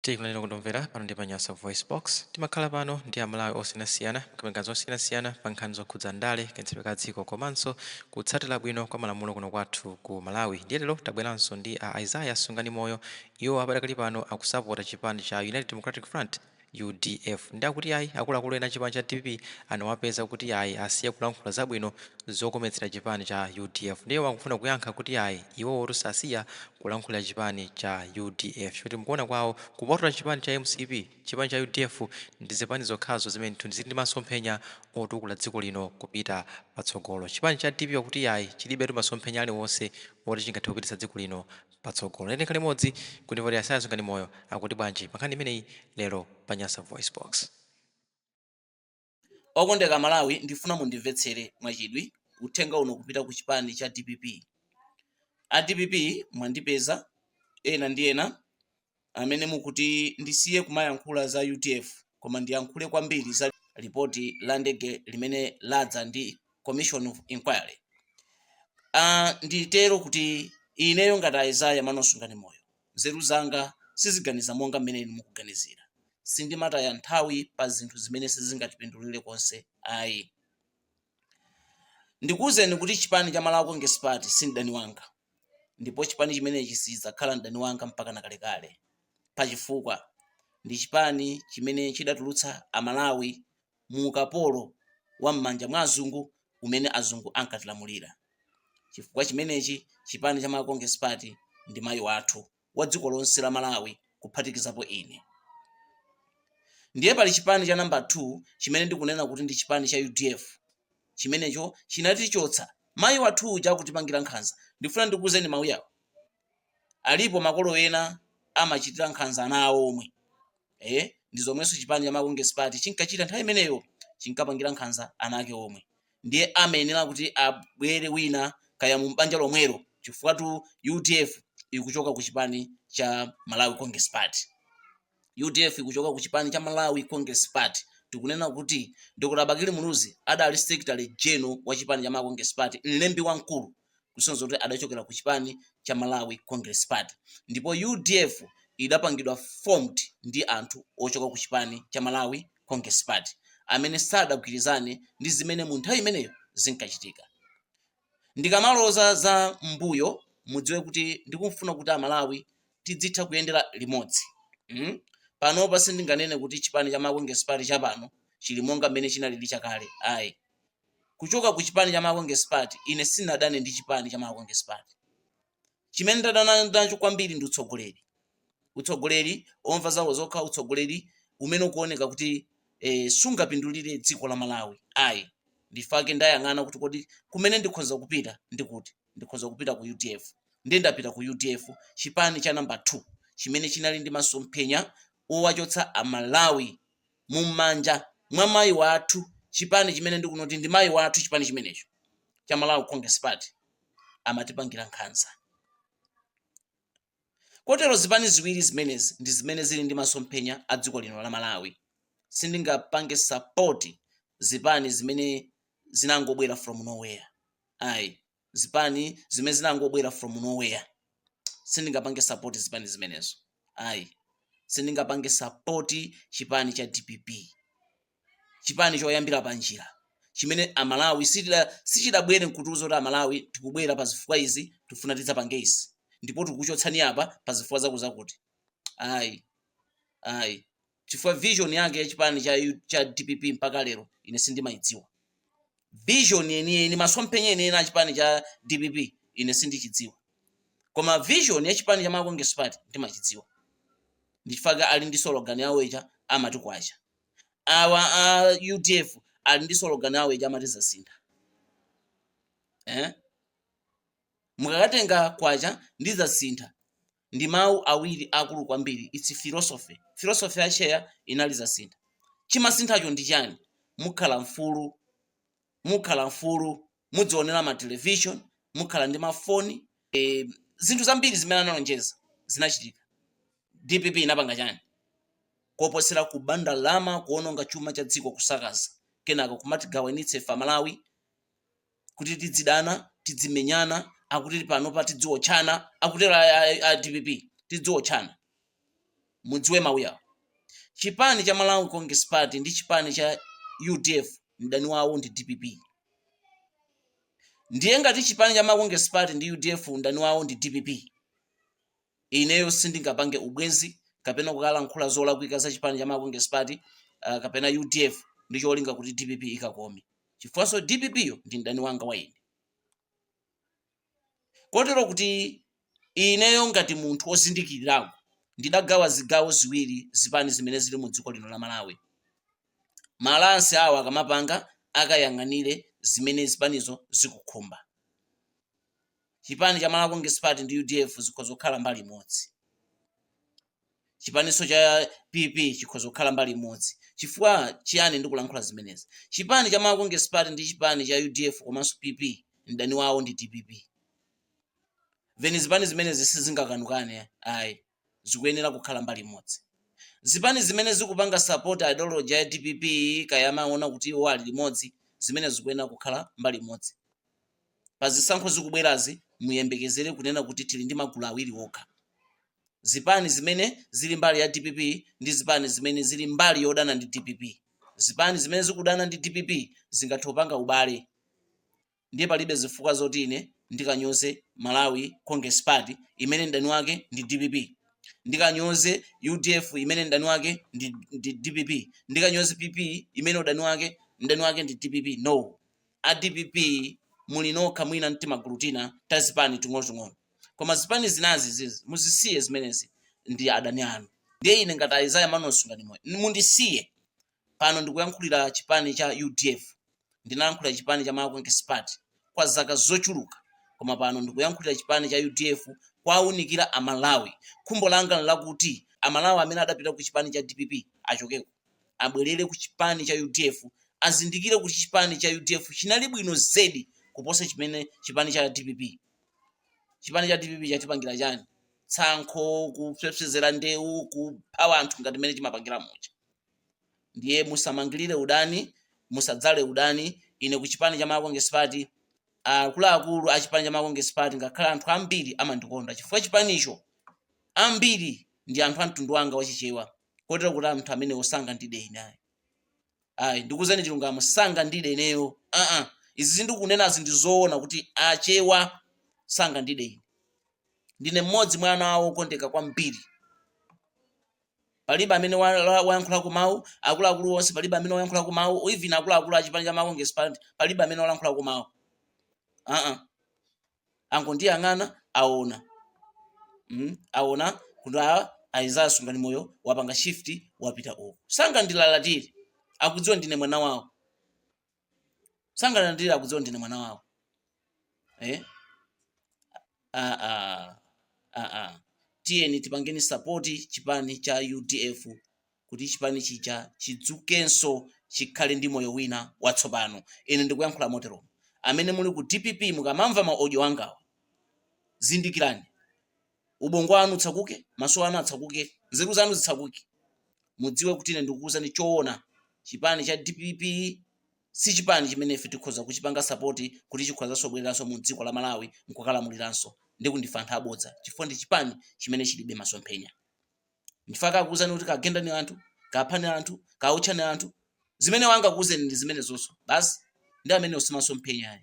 Tikulandireni kundomvera pano ndi pa Nyasa Voice Box. Timakhala pano ndi Amalawi osiyanasiyana, maganizo osiyanasiyana pa nkhani zokhudza ndale, kayendetsedwe ka dziko komanso kutsatira bwino kwa malamulo kuno kwathu ku Malawi. Ndiye lero tabweranso ndi a Isaiah Sungani Moyo. Iwo apadakali pano akusapota chipani cha United Democratic Front, UDF. Ndi akuti ayi, akuluakulu ena chipani cha DPP anawapeza kuti ayi, asiye kulankhula zabwino zokometsera chipani cha UDF. Ndiye akufuna kuyankha kuti ayi, iwowo sasiya kulankhulira chipani cha UDF, choti mukuona kwawo, kupatula chipani cha MCP, chipani cha UDF ndi zipani zokhazo zimene zili ndi masomphenya otukula dziko lino kupita patsogolo. Chipani cha DPP akuti ayi, chilibetu masomphenya aliwonse oti chingathe kupititsa dziko lino patsogolo. Lene khale limodzi kuti voti Isaiah Sungani Moyo akuti bwanji pa nkhani imeneyi lero pa Nyasa Voice Box. Okondeka Malawi, ndifuna mundimvetsere mwachidwi. Uthenga uno kupita ku chipani cha DPP. A DPP, mwandipeza ena ndi ena amene mukuti ndisiye kumayankhula za UDF koma ndiyankhule kwambiri za ripoti la ndege limene ladza ndi Commission of Inquiry. Nditero kuti ineyo ngati Isaiah Manosungani Moyo, nzeru zanga siziganiza monga mmene inu mukuganizira. Sindimataya nthawi pa zinthu zimene sizingatipindulire konse, ayi. Ndikuwuzeni kuti chipani cha Malawi Congress Party si mdani wanga, ndipo chipani chimenechi sichidzakhala mdani wanga mpaka nakalekale, pachifukwa ndi chipani chimene chidatulutsa Amalawi mu ukapolo wa m'manja mwa azungu umene azungu ankatilamulira. Chifukwa chimenechi, chipani cha Malawi Congress Party ndi mayi wathu wa dziko lonse la Malawi, kuphatikizapo ine. Ndiye pali chipani cha namba 2 chimene ndikunena kuti ndi chipani cha UDF. Chimenecho chinatichotsa mayi wathu uja akutipangira nkhanza. Ndifuna ndikuwuzeni mawu yawo. Alipo makolo ena amachitira nkhanza ana awo omwe. Ndi zomwenso chipani cha Malawi Congress Party chinkachita nthawi imeneyo, chinkapangira nkhanza ana ake omwe. Ndiye amayenera kuti abwere wina, kaya mu banja lomwelo, chifukwa tu UDF ikuchoka ku chipani cha Malawi Congress Party. UDF ikuchoka ku chipani cha Malawi Congress Party. Tikunena kuti Dr Bakili Muluzi adali Secretary General wa chipani cha Malawi Congress Party, mlembi wamkulu, kusonyeza kuti adachokera ku chipani cha Malawi Congress Party. Ndipo UDF idapangidwa formed ndi anthu ochoka ku chipani cha Malawi Congress Party amene sadagwirizane ndi zimene mu nthawi imeneyo zinkachitika. Ndikamaloza za mbuyo, mudziwe kuti ndikumfuna kuti Amalawi tidzitha kuyendera limodzi. Panopa sindinganene kuti chipani cha Malawi Congress Party chapano chili monga mmene chinalili chakale, ayi. Kuchoka ku chipani cha Malawi Congress Party, ine sinadane ndi chipani cha Malawi Congress Party. Chimene ndadana nacho kwambiri ndi utsogoleri, utsogoleri omva zawo zokha, utsogoleri umene ukuoneka kuti sungapindulire dziko la Malawi, ayi. Ndifake ndayang'ana kuti kodi kumene ndikhoza kupita ndikuti? Ndikhoza kupita ku UDF. Ndiye ndapita ku UDF, chipani cha namba 2 chimene chinali ndi masomphenya owachotsa Amalawi mumanja mwa mayi wathu, chipani chimene ndikunoti ndi mayi wathu, chipani chimenecho cha Malawi Congress Party amatipangira nkhanza. Kotero zipani ziwiri zimenezi ndi zimene zili ndi masomphenya a dziko lino la Malawi. Sindingapange support zipani zimene zinangobwera from nowhere, ayi. Zipani zimene zinangobwera from nowhere, sindingapange support zipani zimenezo, ayi. Sindingapange support chipani cha DPP, chipani choyambira panjira chimene Amalawi sichidabwere nkutiuza kuti Amalawi tikubwera pa zifukwa izi, tifuna tidzapange izi, ndipo tikuchotsani apa pa zifukwa zakuzakuti, ayi, ayi. Chifukwa vision yake ya chipani cha DPP mpaka lero ine sindimayidziwa. Vision yeniyeni, masomphenya enieni a chipani cha DPP ine sindichidziwa, koma vision ya chipani cha Malawi Congress Party ndimachidziwa. Ndichifukwa ali ndi slogan yawo ija amati kwacha. Awa a UDF ali ndi slogan yawo ija amati zasintha. Mukakatenga kwacha ndi zasintha, ndi mawu awiri akulu kwambiri. It's philosophy. Philosophy ya Chair inali zasintha. Chimasinthacho ndi chani? Mukhala mfulu, mukhala mfulu, mudzionera ma television, mukhala ndi mafoni. Zinthu zambiri zimene analonjeza zinachitika. DPP inapanga chani koposera kuba ndalama, kuononga chuma cha dziko, kusakaza, kenaka kumatigawanitsa ife Amalawi kuti tidzidana, tidzimenyana? Akuti panopa tidziwotchana, akutero a DPP, tidziwotchana. Mudziwe mawu awo. Chipani cha Malawi Congress Party ndi chipani cha UDF, mdani wawo ndi DPP. Ndiye ngati chipani cha Malawi Congress Party ndi UDF mdani wawo ndi DPP, ineyo sindingapange ubwenzi kapena kukalankhula zolakwika za chipani cha Malawi Congress Party kapena UDF ndi cholinga kuti DPP ikakome, chifukwanso DPP yo ndi mdani wanga wa ine. Kotero kuti ineyo ngati munthu wozindikirirako ndidagawa zigawo ziwiri zipani zimene zili mu dziko lino la Malawi. Ma alliance awo akamapanga, akayang'anire zimene zipanizo zikukhumba. Chipani cha Malawi Congress Party ndi UDF zikhoza kukhala mbali imodzi, chipaninso cha PP chikhoza kukhala mbali imodzi. Chifukwa chiyani ndikulankhula zimenezi? Chipani cha Malawi Congress Party ndi chipani cha UDF komanso PP, mdani wawo ndi DPP. Then zipani zimenezi sizingakanukane ayi, zikuyenera kukhala mbali imodzi. Zipani zimene zikupanga support ideology ya DPP, kaya amaona kuti iwo ali limodzi, zimene zikuyenera kukhala mbali imodzi. Pa zisankho zikubwerazi, muyembekezere kunena kuti tili ndi magulu awiri okha: zipani zimene zili mbali ya DPP ndi zipani zimene zili mbali yodana ndi DPP. Zipani zimene zikudana ndi DPP zingathe kupanga ubale. Ndiye palibe zifukwa zoti ine ndikanyoze Malawi Congress Party imene mdani wake ndi DPP, ndikanyoze UDF imene mdani wake ndi DPP, ndikanyoze PP imene udani wake ndi DPP. No, a DPP muli nokha mwina mtimagulu tina ta zipani ting'onoting'ono, koma zipani zinazi zizi muzisiye, zimenezi ndi adani anu. Ndiye ine ngati Isaiah Manuel Sungani Moyo, mundisiye pano ndikuyankhulira chipani cha UDF. Ndinayankhulira chipani cha Malawi Congress Party kwa zaka zochuluka, koma pano ndikuyankhulira chipani cha UDF kwawunikira Amalawi. Khumbo langa lakuti Amalawi amene adapita ku chipani cha DPP achokeko, abwerere ku chipani cha UDF, azindikire kuti chipani cha UDF chinali bwino zedi kuposa chimene chipani cha DPP. Chipani cha DPP chatipangira chani? Tsankho, kupsepsezera ndewu, kupha anthu ngati mmene chimapangira muja. Ndiye musamangirire udani, musadzale udani. Ine ku chipani cha Malawi Congress Party, akuluakulu a chipani cha Malawi Congress Party, ngakhale anthu ambiri amandikonda chifukwa chipanicho ambiri ndi anthu a mtundu wanga wachichewa, kotero kuti anthu amenewo sangandide ine ayi. Ayi, ndikuuzeni chilungamo, sangandide ineyo. Aa, izi zindikunenazi ndi zoona kuti achewa sangandide ine. Ndine mmodzi mwa ana awo okondeka kwambiri. Palibe amene wayankhulako mawu. Akuluakulu onse, palibe amene wayankhulako mawu. Even akuluakulu a chipani cha Malawi Congress Party, palibe amene walankhulako mawu. Aa, angondiyang'ana, aona, aona kuti a Isaiah Sungani Moyo wapanga shift, wapita uku. Sangandilalatire, akudziwa ndine mwana wawo. Sangandilalatire, akudziwa ndine mwana wawo, eh? Ah, ah, ah, ah. Tiyeni tipangeni support chipani cha UDF kuti chipani chija chidzukenso, chikhale ndi moyo wina watsopano. Ine ndikuyankhula motero. Amene muli ku DPP, mukamamva ma audio angawa, zindikirani, ubongo wanu utsakuke, maso anu atsakuke, nzeru zanu zitsakuke, mudziwe kuti ine ndikukuwuzani choona. Chipani cha DPP si chipani chimene ife tikhoza kuchipanga support kuti chikhozanso kubwereranso mu dziko la Malawi nkukalamuliranso ndi kundifa anthu abodza, chifukwa ndi chipani chimene chilibe masomphenya. Ndifaka kakuwuzani kuti kagendani anthu, kaphani anthu, kautchani anthu. Zimene wangakuwuzeni ndi zimenezonso basi, ndi amene simasomphenya ayi.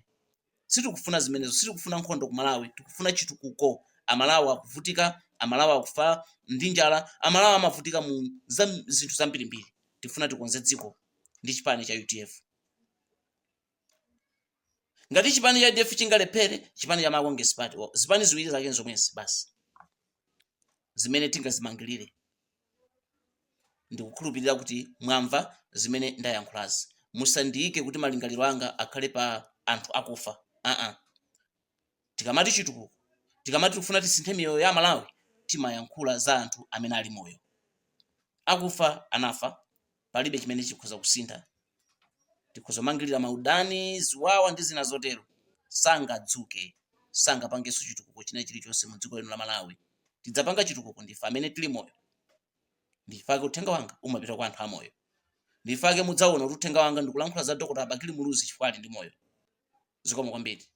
Sitikufuna zimenezo, sitikufuna nkhondo ku Malawi, tikufuna chitukuko. Amalawi akuvutika, Amalawi akufa ndi njala, Amalawi amavutika mu zinthu zambirimbiri. Tifuna tikonze dziko ndi chipani cha UDF. Ngati chipani cha UDF chingalephere, chipani cha Malawi Congress Party, zipani ziwiri zake zomwezi basi zimene tingazimangirire. Ndikukhulupirira kuti mwamva zimene ndayankhulazi. Musandiyike kuti malingaliro anga akhale pa anthu akufa. Aa, tikamati chitukuko, tikamati tikufuna tisinthe miyoyo ya Malawi, timayankhula za anthu amene ali moyo. Akufa anafa, palibe chimene chikhoza kusintha. Tikhoza kumangirira maudani, ziwawa ndi zina zotero, sangadzuke, sangapangenso chitukuko china chilichonse mu dziko lino la Malawi. Tidzapanga chitukuko ndife amene tili moyo. Ndifake uthenga wanga umapita kwa anthu amoyo. Ndifake mudzaona kuti uthenga wanga ndikulankhula za Dr. Bakili Muluzi chifukwa ali ndi moyo. Zikomo kwambiri.